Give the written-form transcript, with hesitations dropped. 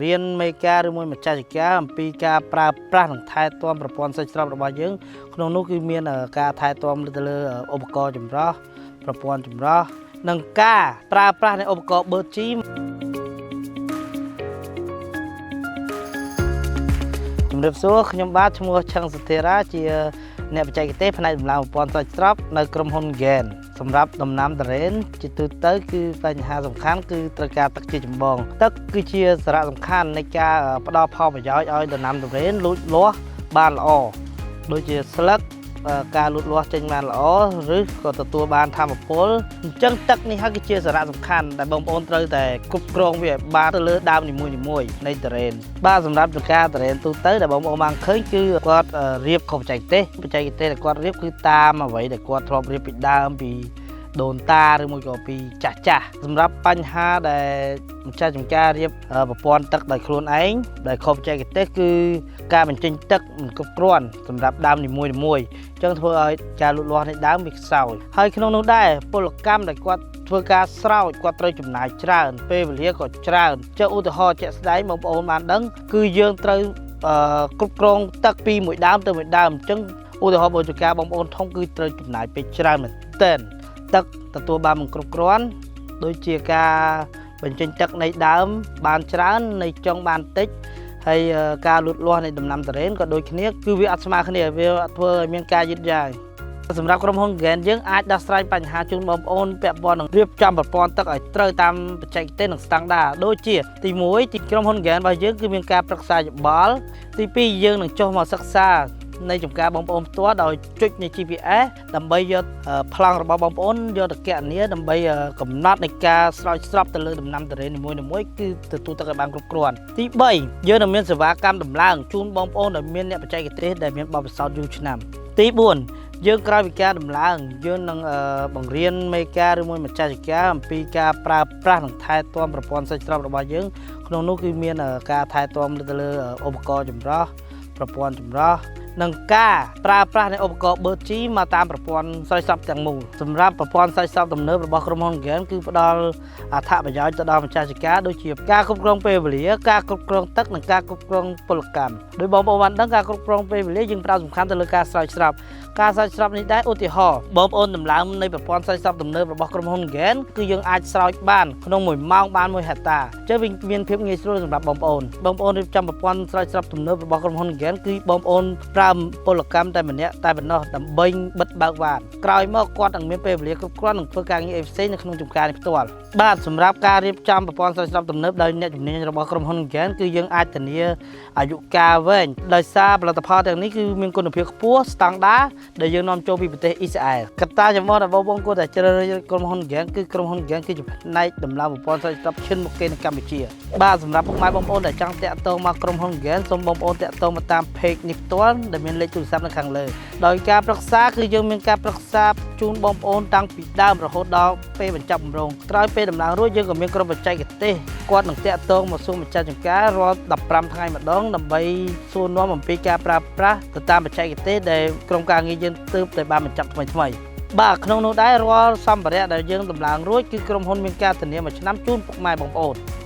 រៀនមេការឬមួយម្ចាស់ចការអំពីការប្រើប្រាស់និងថែទាំប្រព័ន្ធស្រោចស្រពរបស់យើងក្នុងនោះគឺមានការថែទាំទៅលើឧបករណ៍ចម្រោះប្រព័ន្ធចម្រោះនិងការប្រើប្រាស់នៃឧបករណ៍បឺតជីជំរាបសួរខ្ញុំបាទឈ្មោះឆឹងសុធារាជាអ្នកបច្ចេកទេសផ្នែកដំឡើងប្រព័ន្ធស្រោចស្រពនៅក្រុមហ៊ុន Gen សម្រាប់ដំណាំទុរេនជាទូទៅគឺបញ្ហាសំខាន់គឺត្រូវការទឹកជាចម្បងទឹកគឺជាសារៈសំខាន់នៃការផ្ដល់ផលប្រយោជន៍ឲ្យដំណាំទុរេនលូតលាស់បានល្អដូចជាស្លឹកការលូតលាស់ចេញបានល្អឬក៏ទទួលបានធម៌ពលអញ្ចឹងទឹកនេះហើយគឺជាសារៈសំខាន់ដែលបងប្អូនត្រូវតែគ្រប់គ្រងវាឲ្យបានទៅលើដើមនីមួយៗនៃទុរេនបាទសម្រាប់ចការទុរេនទូទៅដែលបងប្អូនបានឃើញគឺគាត់រៀបខុសបច្ចេកទេសបច្ចេកទេសដែលគាត់រៀបគឺតាមអ្វីដែលគាត់ធ្លាប់រៀបពីដើមពីដូនតាឬមួយក៏ពីចាស់ចាស់សម្រាប់បញ្ហាដែលម្ចាស់ចំការរៀបប្រព័ន្ធទឹកដោយខ្លួនឯងដែលខុសបច្ចេកទេសគឺការបញ្ចេញទឹកមិនគ្រប់គ្រាន់សម្រាប់ដើមនីមួយៗអញ្ចឹងធ្វើឲ្យការលូតលាស់នៃដើមវាខ្សោយហើយក្នុងនោះដែរពលកម្មដែលគាត់ធ្វើការស្រោចគាត់ត្រូវចំណាយច្រើនពេលវេលាក៏ច្រើនចុះឧទាហរណ៍ជាក់ស្ដែងបងប្អូនបានដឹងគឺយើងត្រូវគ្រប់គ្រងទឹកពីមួយដើមទៅមួយដើមអញ្ចឹងឧទាហរណ៍បើចការបងប្អូនធំគឺត្រូវចំណាយពេលច្រើនមែនទែនទឹកទទួលបានមិនគ្រប់គ្រាន់ដូចជាការបញ្ចេញទឹកនៃដើមបានច្រើននៃចុងបានតិចហើយការលូតលាស់នៃដំណាំទុរេនក៏ដូចគ្នាគឺវាអត់ស្មើគ្នាវាធ្វើឲ្យមានការយឺតយ៉ាវសម្រាប់ក្រុមហ៊ុន Gen យើងអាចដោះស្រាយបញ្ហាជូនបងប្អូនពាក់ព័ន្ធនឹងរៀបចំប្រព័ន្ធទឹកឲ្យត្រូវតាមបច្ចេកទេសនិងស្តង់ដារដូចជាទី1ទីក្រុមហ៊ុន Gen របស់យើងគឺមានការប្រឹក្សាយោបល់ទី2យើងនឹងចុះមកសិក្សានៃចំការបងប្អូនផ្ទាល់ដោយចុចនៃ GPS ដើម្បីយកប្លង់របស់បងប្អូនយកទៅគណនាដើម្បីកំណត់នៃការស្រោចស្រពទៅលើដំណាំទុរេននីមួយៗគឺទទួលទឹកឲ្យបានគ្រប់គ្រាន់ទី3យើងនឹងមានសេវាកម្មដំឡើងជូនបងប្អូនដែលមានអ្នកបច្ចេកទេសដែលមានបទពិសោធន៍យូរឆ្នាំទី4យើងក្រោយពីការដំឡើងយើងនឹងបង្រៀនមេការឬមួយម្ចាស់ចការអំពីការប្រើប្រាស់និងថែទាំប្រព័ន្ធស្រោចស្រពរបស់យើងក្នុងនោះគឺមានការថែទាំទៅលើឧបករណ៍ចម្រោះប្រព័ន្ធចម្រោះនិងការប្រើប្រាស់នៃឧបករណ៍បឺតជីមកតាមប្រព័ន្ធស្រោចស្រពទាំងមូលសម្រាប់ប្រព័ន្ធស្រោចស្រពទំនើបរបស់ក្រុមហ៊ុន Gen គឺផ្ដល់អត្ថប្រយោជន៍ទៅដល់ម្ចាស់ចការដូចជាការគ្រប់គ្រងពេលវេលាការគ្រប់គ្រងទឹកនិងការគ្រប់គ្រងពលកម្មដោយបងប្អូនបានដឹងការគ្រប់គ្រងពេលវេលាយើងផ្ដោតសំខាន់ទៅលើការស្រោចស្រពការស្រោចស្រពនេះដែរឧទាហរណ៍បងប្អូនដំឡើងនៃប្រព័ន្ធស្រោចស្រពទំនើបរបស់ក្រុមហ៊ុន Gen គឺយើងអាចស្រោចបានក្នុង1ម៉ោងបាន1ហិកតាអញ្ចឹងវាមានភាពងាយស្រួលសម្រាប់បងប្អូនបងប្អូនរៀបចំប្រព័ន្ធស្រោចស្រពទំនើបរបស់ក្រុមហ៊ុន Gen គឺបងប្អូនប្រើពលកម្មតែម្នាក់តែប៉ុណ្ណោះដើម្បីបិទបើកវ៉ានក្រោយមកគាត់នឹងមានពេលវេលាគ្រប់គ្រាន់នឹងធ្វើការងារអីផ្សេងនៅក្នុងចំការនេះផ្ទាល់បាទសម្រាប់ការរៀបចំប្រព័ន្ធស្រោចស្រពទំនើបដោយអ្នកជំនាញរបស់ក្រុមហ៊ុន Gen គឺយើងអាចធានាអាយុកាលវែងដោយសារផលិតផលទាំងនេះគឺមានគុណភាពខ្ពស់ស្តង់ដារដែលយើងនាំចូលពីប្រទេសអ៊ីស្រាអែលកត្តាចម្បងដែលបងប្អូនគួរតែជ្រើសរើសក្រុមហ៊ុន Gen គឺក្រុមហ៊ុន Gen គឺជាផ្នែកដំឡើងប្រព័ន្ធស្រោចស្រពឈានមុខគេនៅកម្ពុជាបាទសម្រាប់ពុកម៉ែបងប្អូនដែលចង់តាក់ទងមកក្រុមហ៊ុន Gen សូមបងប្អូនតាក់ទងមកតាម page នេះផ្ទាល់ដែលមានលេខទូរស័ព្ទនៅខាងលើដោយការប្រឹក្សាគឺយើងមានការប្រឹក្សាជូនបងប្អូនតាំងពីដើមរហូតដល់ពេលបញ្ចប់គម្រោងក្រោយពេលដំឡើងរួចយើងក៏មានក្រុមបច្ចេកទេសគាត់នឹងតាក់ទងមកសួរម្ចាស់ចំការរាល់15ថ្ងៃម្ដងដើម្បីសួរនាំអំពីការប្រើប្រាស់ទៅតាមបច្ចេកទេសដែលក្រុមការងារយើងទើបតែបានបញ្ចប់ថ្មីថ្មីបាទក្នុងនោះដែររាល់សម្ភារៈដែលយើងដំឡើងរួចគឺក្រុមហ៊ុនមានការធានាមួយឆ្នាំជូនពុកម៉ែបងប្អូន។